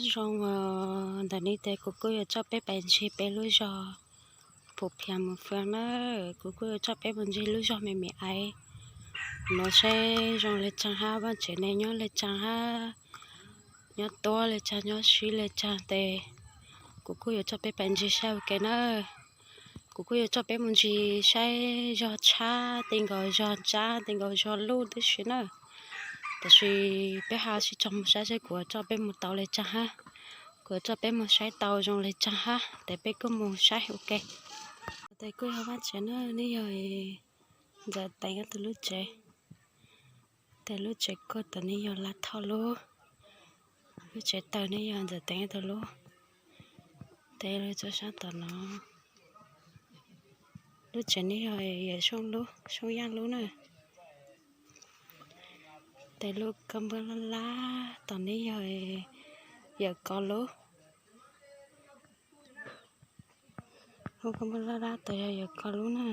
Zoo, ntawm no ces kuv kuj yuav coj peb pais ncig peb lub zos Phu Phias Mus Fwm na. Kuv kuj yuav coj peb mus ncig lub zos Me Me Aiv no saib zoo li caag hab, vaj tsev neeg nyob li caag hab, nyob tuab li caag, nyob sib li caag tes kuv kuj yuav coj peb pais ncig saib ua ke na. Kuv kuj yuav coj peb mus ncig saib zog tshab, ti nkaus zog ntsab, ti nkaus zog luj tib si na. Tab sis peb ho sib cog mus saib seb kuv coj peb mus tau li caag hab. Kuv coj peb mus saib tau zoo li caag hab tes peb kuj mus saib ua ke. Tes kuj yog vaj tsev na, neb yog Ntxawm Teev ob tug lub tsev. Tes lub tsev kuj tom neb yog Laj Thoj lub, lub tsev taws neb yog Ntxawm Teev ob tug lub. Tes lub tsev sab tom no, lub tsev neb yog Yawm Soob lub, Soob Yaaj lub na. Tes lub koj npawb laj laj tom neb yog Yawm Kov lub. Lub koj npawb laj laj tom yog Yawm Kov lub na.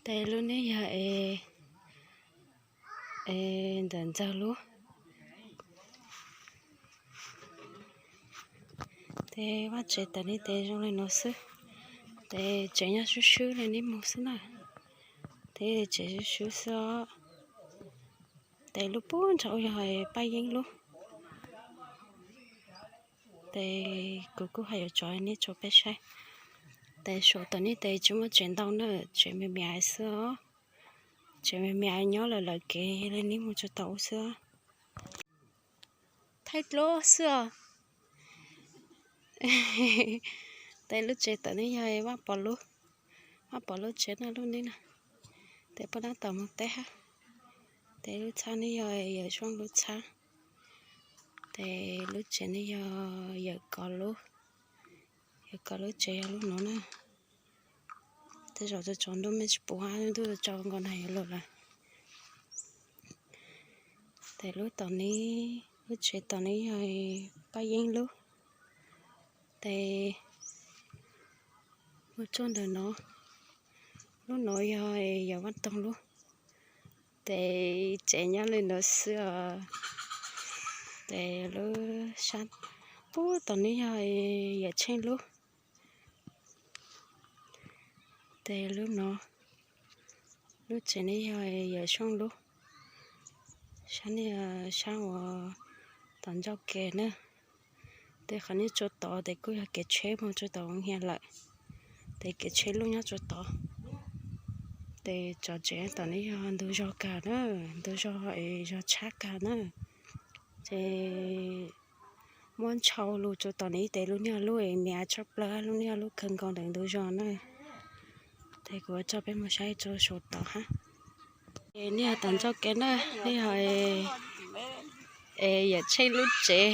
Tes lub neb yog Ntxawm Ntxawg lub. Tes vaj tsev tom neb tes zoo li no xwb. Tes tsev nyob swb swb li neb mus xwb na. Tes tsev swb swb xwb os. Tes lub puag nrad yog Paj Yeeb lub. Tes kuv kuj hais yuav tso neb tso peb saib. Tes saum tom neb tes tsis muaj tsev ntau na, tsev Me Me Aiv xwb os. Tsev Me Me Aiv nyob lawm lawm kev li neb mus tsuas tau ub xwb os. Thaij dluab xwb os. Tes lub tsev tom neb yog Vaj Pov lub, Vaj Pov lub tsev na lub neb na. Tes puag nab tom mus teb hab. Tes lub txhab neb yog Yawm Soob lub txhab. Tes lub tsev neb yog Yawm Kov lub, Yawm Kov lub tsev yog lub no na. Tej zaum tsaus ntuj mej tsis pum hab, ntuj tsaus nkaus nag yuav luag lawm. Tes lub tom neb, lub tsev tom neb yog Paj Yeeb lub. Tes mus txog ntawm no, lub no yog Yawm Vaj Toog lub. Tes tsev nyob li no xwb os. Tes lub sab puag tom neb yog Yawm Tsheej lub. Tes lub no, lub tsev neb yog Yawm Soob lub. Sab neb, sab uas tom ncauj ke na. Tes qhov neb tsuas tod tes kuj yog kev tsheb mus tsuas tau hias lawm. Tes kev tsheb luj nyob tsuas tod. Tes tso tsev tom neb yog ntug zog kawg na, ntug zog es zog tshab kawg na. Ces muab ntshau lug tsuas tom neb tes lub niag lub es miav tshaj plaws, lub niag lub kawg nkaus ntawm ntug zog na. Tes kuv coj peb mus saib tsuas saum tod hab. Es neb yog tom ncauj ke na, neb yog es Yawm Tsheej lub tsev.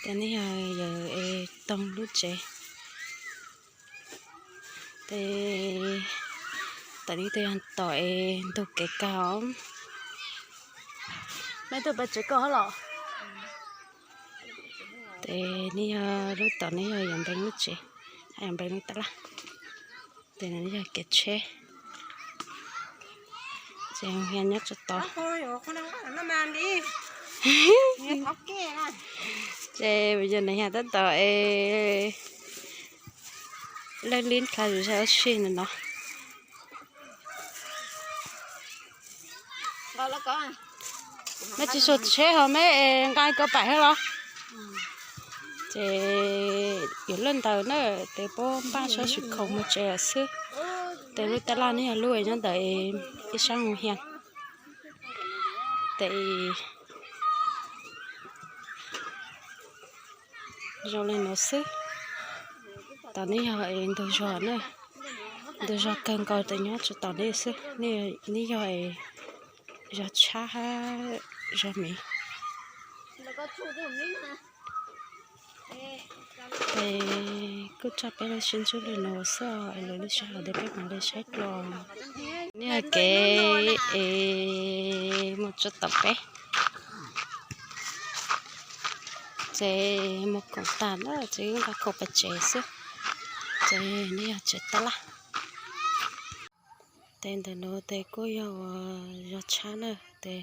Tes neb yog Yawm Toog lub tsev. Tes tom neb tes yog tom es ntug kev kawg os. Mej tuaj pab tsev koj hab los? Tes neb yog lub tom neb yog Yawm Npeeg lub tsev, Yawm Npeeg lub tab laj. Tes no yog kev tsheb. Ces hia nyob tsuas tod. Ces yog nws hia tab tom es lawj lib dlha zug zag ua si no no. Mej tsis saum tsheb ho mej es nqa koj pais hab los? Ces yuav lawj ntaws na, tes puab npaj sab sim khoom mus tsev lawm xwb. Tes lub tab laj neb yog lub es nyob ntawm ib sab mus hia. Tes zoo li no xwb. Tom neb yog es ntug zog na, ntug zog kawg nkaus tes nyob tsuas tom neb xwb. Neb yog es zog tshab hab zog miv. Tes kuj tso peb lub sib ntsib li no xwb, es lwm lub sij hawm tes peb mam li saib dlua. Neb yog kev es mus tsuas tom peb. Ces mus koom tag na, ces nqa khoom pais tsev xwb. Ces neb yog tsev tab laj. Tes ntawm no tes kuj yog uas zog tshab na, tes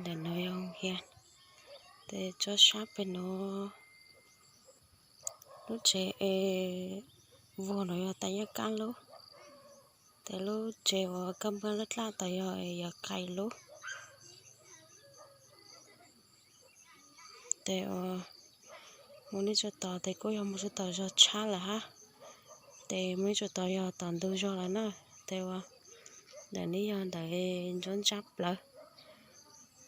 ntawm no yog hia. Tes tso sab pem no lub tsev es vuag no yog tas nyaj kab lub. Tes lub tsev uas kab npab lab dlaj tas yog yawm qais lub. Tes uas mus nej tso tom tes kuj yog mus tso tom zog tshab lawm hab. Tes mus nej tso tom yog tom ntug zog lawm na. Tes uas ntawm no yog ntawm ntsob ntsab plawv.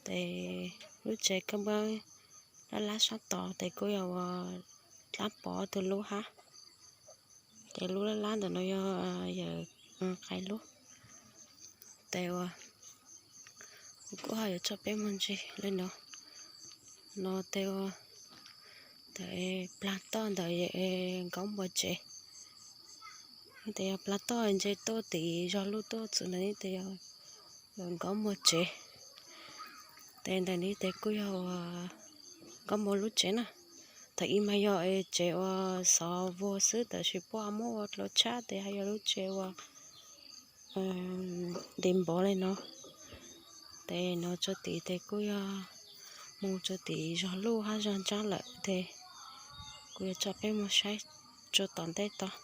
Tes lub tsev kab npab lab lab sab tod tes kuj yog uas dlab pov ob tug lub hab. Tes lub lab lab ntawm no yog yawm qais lub. Tes uas kuv kuj ho yuav tso peb mus ntsia li no. No tes uas ntawm plag toj ntawm yawm nkaub npua tsev. Tes yog plag toj ntse tuaj tim zog luj tuaj txug ntawm no tes yog yawm nkaub npua tsev. Tes ntawm no tes kuj yog uas nkaub npua lub tsev na. Thaum ub mas yog tsev uas xov vuag xwb tab sis puab muab ua dlua tshab tes ho yog lub tsev uas ntev npov li no. Tes no tso tid tes kuj yog mus tso tid zog luj hab zog ntsab lawm tes kuv yuav tso peb mus saib tso tom ntej tod.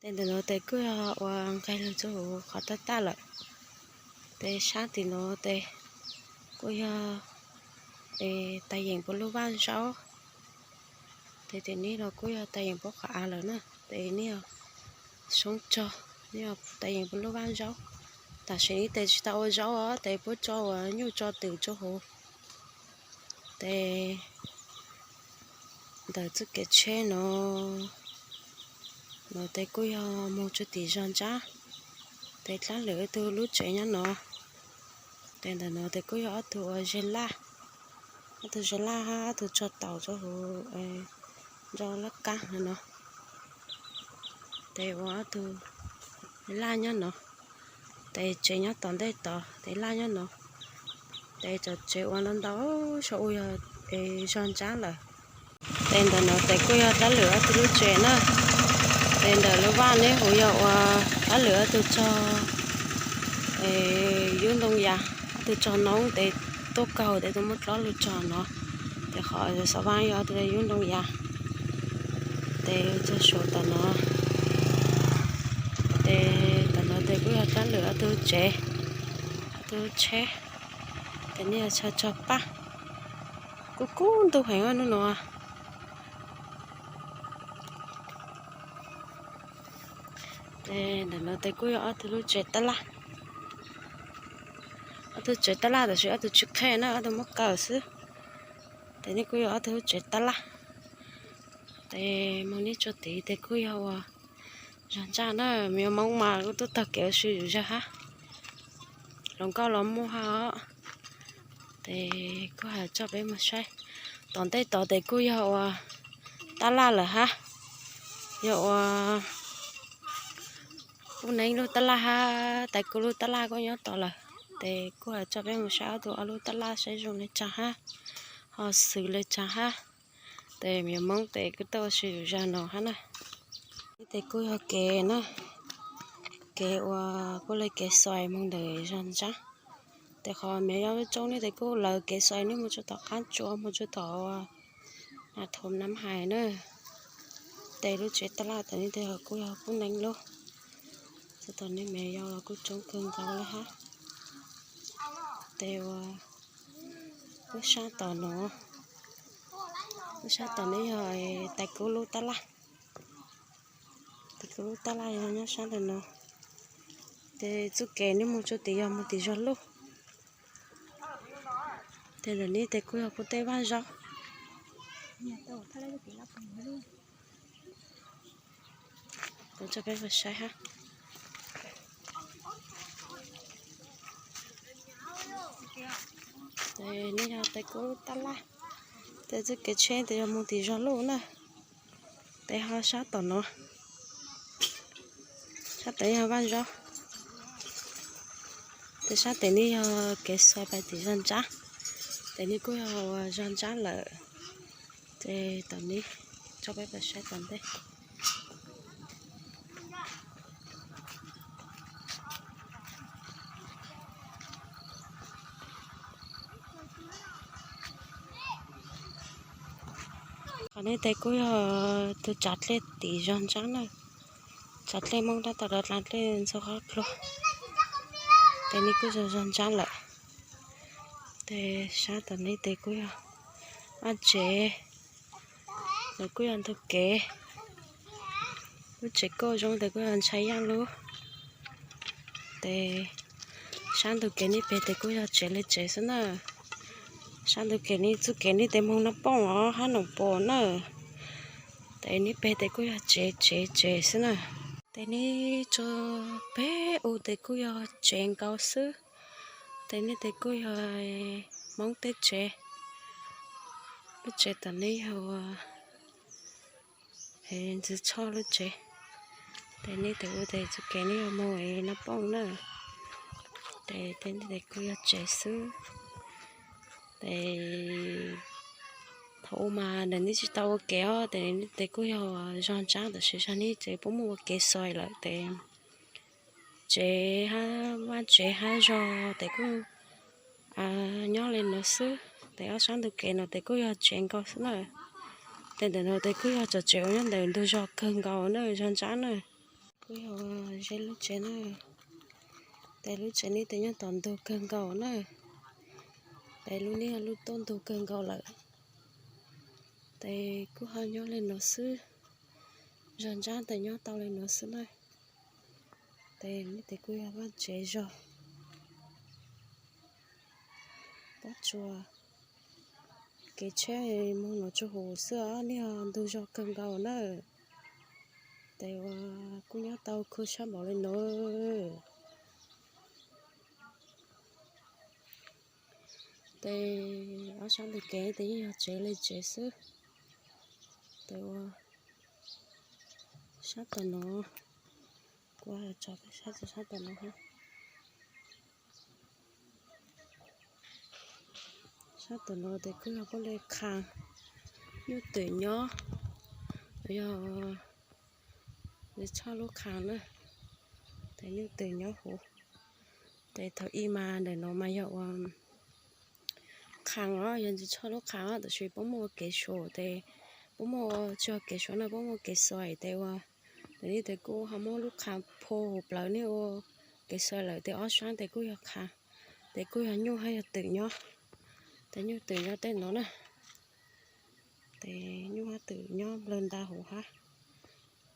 Tes ntawm no tes kuj yog uas nqeg lug txug huv qhov tag tag lawm. Tes sab tim no tes kuj yog tes tas yeem puab lub vaj zaub. Tes tim no kuj yog tas yeem puab qhov av lawm na. Tes no yog soob tsog, no yog tas yeem puab lub vaj zaub. Tam sim no tes tsis tau ua zaub os tes puab tso uas nyuj tso twm tso huv. Tes ntawm txuj kev tsheb no, no tes kuj yog moog tso tim zog ntsab. Tes dlaab lwm ob tug lub tsev nyob no. Tes ntawm no tes kuj yog ob tug uas ze laj, ob tug ze laj hab ob tug tsog taus rua huv nroj laj kab no. Tes ua ob tug laj nyob no. Tes tsev nyob tom ntej tod tes laj nyob no. Tes cov tsev ua ntau ntau saum u yog zog ntsab lawm. Tes ntawm no tes kuj yog dlaab lwm ob tug lub tsev na. Tes ntawm lub vaj neb huv yog ua dlaab lwm ob tug tsog yub ntoo yas, ob tug tsog noob tes tuaj kaug tes tuaj muab dlaab lug tsog no. Tes qhov xov vaj yog ob tug yub ntoo yas. Tes txug saum tom no, tes tom no tes kuj yog dlaab lwm ob tug tsev, ob tug tsheb. Tes nej yog tsog tsog paj, kuj kub ntug heev hnub no. Tes ntawm no tes kuj yog ob tug lub tsev tab laj, ob tug tsev tab laj tab sis ob tug tsis qheb na, ob tug muab kaw xwb. Tes nej kuj yog ob tug lub tsev tab laj. Tes moog neb tso tid tes kuj yog uas zog ntsaj na, me nyuam Moob mas kuj tuaj taug kev ua si zug zag hab. Hluas nkauj los muaj hab os. Tes kuj has tso peb moog saib. Tom ntej tod tes kuj yog uas tab laj lawm hab, yog uas Pub Neeb lub tab laj hab Tais Kub lub tab laj kuj nyob tod lawm. Tes kuj has tso peb moog saib ob tug ob lub tab laj saib zoo le caag hab, ho xws le caag hab. Tes me nyuam Moob tes kuj tuaj ua si zug zag no hab na. Tes kuj yog kev na, kev uas puab le kev xuaim moog ntawm zog ntsab. Tes qhov me nyuam Yaj Lub Tsoob ne tes kuj lawv kev xuaim ne moog tsuas tom qab tsua moog tsuas tom Nas Thoom Nam Hais na. Tes lub tsev tab laj tom ne tes kuj yog Pub Neeb lub, tsuas tom ne me nyuam Yaj los kuj tsoob kawg nkaus le hab. Tes ua lub sab tom no, lub sab tom ne yog Tais Kub lub tab laj. Tais Kub lub tab laj yog nyob sab ntawm no. Tes txuj kev ne moog tsuas tim yog moog tim zog luj. Tes ntawm ne tes kuj yog puab tej vaaj zaub. Tso peb saib hab. Tes ne yog Tais Kub lub tab laj. Tes txuj kev tsheb tes yog moog tim zog luj na. Tes ho sab tom no, sab tom yog vaaj zaub. Tes sab tes ne yog kev xuaim pais tim zog ntsab. Tes ne kuj yog zog ntsab lawm. Tes tom ne, tso peb pais saib tom ntej. Nej tes kuj yog tus tsav dlej tim zog ntsaab na. Tsav dlej Moob tab tom dlav dlej ntxhua qhov plhu. Tes nej kuj zog zog ntsaab lawm. Tes sab tom nej tes kuj yog vaj tsev, lawv kuj yog ntug kev. Lub tsev kauj zoo tes kuj yog ntshai yaj lub. Tes sab ntug kev nej pem tes kuj yog tsev li tsev xwb na. Sab ntug kev nej txuj kev nej tes moog Naj Pooj os hab Noom Pos na. Tes nej pem tes kuj yog tsev tsev tsev xwb na. Tes nej tso pem u tes kuj yog tsev nkaus xwb. Tes nej tes kuj yog Moob teb tsev. Lub tsev tom nej yog Ntxwg Tshoj lub tsev. Tes nej tes ua tes txuj kev nej yog moog Naj Pooj na. Tes tes nej tes kuj yog tsev xwb. Tes thaum u mas ntawm nej tsis tau ua kev os tes nej tes kuj yog zog ntsaab tab sis zag nej tes puab muaj ua kev xais lawm tes tsev hab vaj tsev hab zog tes kuj nyob li no xwb. Tes ob sab ntug kev no tes kuj yog tsev nkaus xwb na. Tes ntawm no tes kuj yog tsev uas nyob ntawm ntug zog kawg nkaus na, zog ntsaab na. Kuj yog ze lub tsev na. Tes lub tsev nej tes nyob tom ntug kawg nkaus na. Tes lub nej yog lub tuaj ntug kawg nkaus lawm. Tes kuj ho nyob li no xwb. Zog ntsaab tes nyob tau li no xwb na. Tes nej tes kuj yog vaj tsev zog. Pob tsuas, kev tsheb moog no tsuas huv xwb os, nej yog ntug zog kawg nkaus na. Tes ua kuj nyob tau khu sab npaum li no. Tes ob sab ntug kev tes yeej yog tsev li tsev xwb. Tes ua sab tom no, kuv tso sab, sab tom no. Sab tom no tes kuj yog puab le qhaa nyuj twm nyob, yog Ntxwg Tshoj lub qhaa na, tes nyuj twm nyob huv. Tes thaum ub mas ntawm no mas yog ua qhaa os, yog Ntxwg Tshoj lub qhaa os, tab sis puab muaj ua kev suav tes puab muaj ua tsis yog kev suav na, puab muaj kev xais tes ua ntawm nej tes kuj ho muab lub qhaa phua huv plawv nej ua kev xais lawm tes ob sab tes kuj yog qhaa, tes kuj yog nyuj hab yog twm nyob. Tes nyuj twm nyob tej no na. Tes nyuj hab twm nyob nplawg nta huv hab.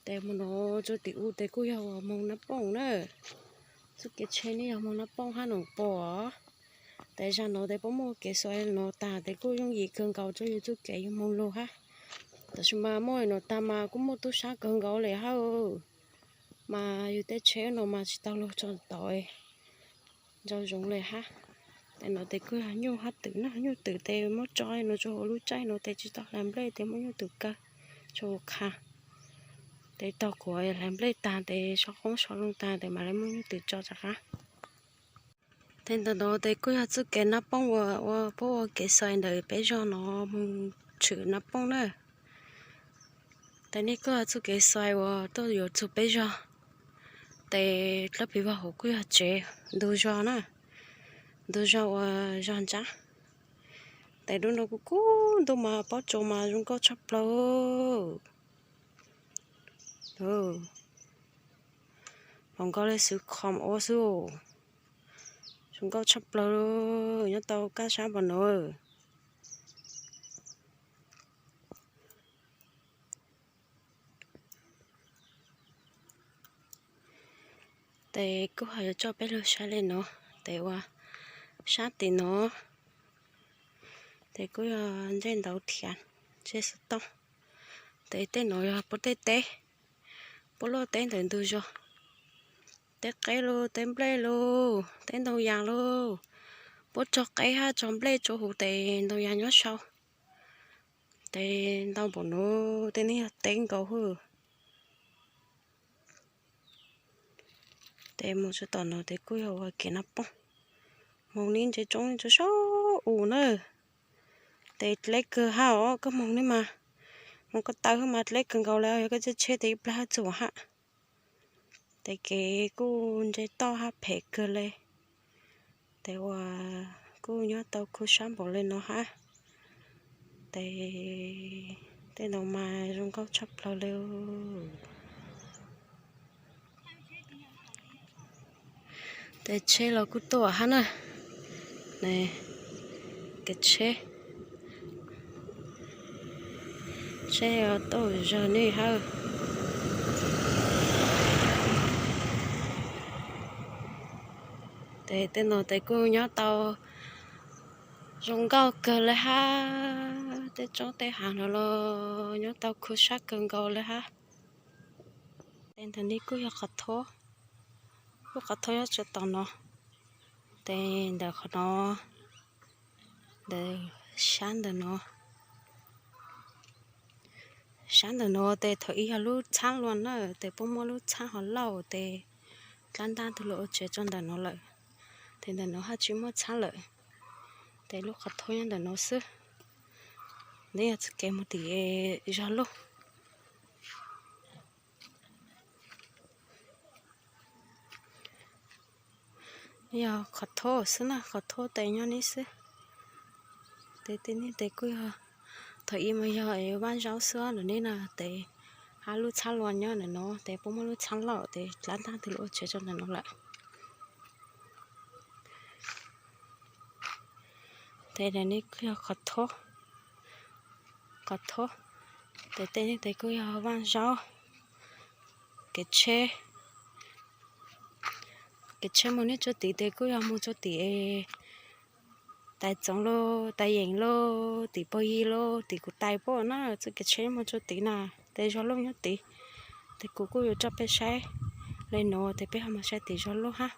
Tes moog no txug tim u tes kuj yog moog Naj Pooj na. Txuj kev tsheb nej yog moog Naj Pooj hab Noom Pos. Tes zag no tes puab muaj kev xais no taag tes kuj yooj yim kawg nkaus rua yug txuj kev yug moog lug hab. Tab sis mas muaj no taag mas kuj muaj tub sab kawg nkaus le hab. Mas yug tej tsheb no mas tsis tau lug tso tod, ntau zoov le hab. Tes no tes kuj yog nyuj hab twm na, nyuj twm tes muab tso no rua huv lub tsaij no tes tsis tau hlais nplej tes muab nyuj twm kaw rua huv qhaa. Tes taug kuv hlais nplej taag tes so qoob so loo taag tes mam le muab nyuj twm tso rov qab. Tes ntawm no tes kuj yog txuj kev Naj Pooj uas ua puab ua kev xais ntawm peb zog no moog tshwm Naj Pooj na. Tes nej kuj yog txuj kev xais uas tuaj yuav txug peb zog. Tes dlawb pis vog huv kuj yog tsev ntug zog na, ntug zog uas zog ntsaab. Tes lub no kuj kub ntuj mas pob tsuas mas zoo nkauj tshaj plaws. Hluas nkauj le xwb khom ua xwb, zoo nkauj tshaj plaws, nyob tau kaj sab npaum no. Tes kuj ho yuav coj peb lug saib le no, tes ua sab tim no, tes kuj yog ntsej ntau thiab, ntsej xov tooj. Tes tej no yog puab tej teb, puab luaj teb ntawm ntug zog, teb qeb lauj, teb nplej lauj, teb ntoo yas lauj. Puab tso qeb hab tso nplej rua huv tes ntoo yas nyob sau. Tes ntau npaum no, tej neeg yog teb nkaus hwb. Tes moog txug tom no tes kuj yog ua kev Naj Pooj, moog nib ntse tsoob tso sab u na. Tes dleb kawg hab os, koj moog nib mas, moog ko taw hab mas dleb kawg nkaus le, yog koj tsheb tes ib plag hab txuas hab. Tes kev kuj ntse toj hab phem kawg le. Tes ua kuj nyob tau khu sab npaum le no hab. Tes Tej no mas zoo nkauj tshaj plaws li. Tej tsheb los kuj tuaj hab na. Kev tsheb, tsheb tuaj zog nej hab. Tes tej no tes kuj nyob tau zoo nkauj kawg le hab, tej tsob tej hav no los nyob tau khuv sab kawg nkaus le hab. Tes ntawm no kuj yog qhov thob, lub qhov thob nyob tsawv tom no. Tes ntawm qhov no, ntawm sab ntawm no, sab ntawm no tes thaum ub yog lub txhab luas na, tes puab muab lub txhab ho lauj tes dlaab ntaab tug lug ua tsev rua ntawm no lawm. Tes ntawm no haj tsi muaj txhab lawm, tes lub qhov thob nyob ntawm no xwb. Ntawd yog txoj kev moog tim zog lug. Yog qhov thob xwb na, qhov thob tes nyob neb xwb. Tes tej neb tes kuj yog, thaum ub mas yog vaaj zaub xwb lawm neb na, tes hab lub txhab luas nyob ntawm no tes puab muab lub txhab lauj tes dlaab ntaab tug lug ua tsev rua ntawm no lawm. Tes ntawm no kuj yog qhov thob, qhov thob. Tes tej neb tes kuj yog vaaj zaub. Kev tsheb, kev tsheb moog neb tsua tim tes kuj yog moog tsua tim Tais Txoov lauj, Tais Yeem lauj, tim Pog Yig lauj, tim kuv tais puab na, txoj kev tsheb moog tsua tim na. Tes zog luj nyob tid, tes kuv kuj yuav roj peb saib le nuav tes peb ho moog saib tim zog luj hab.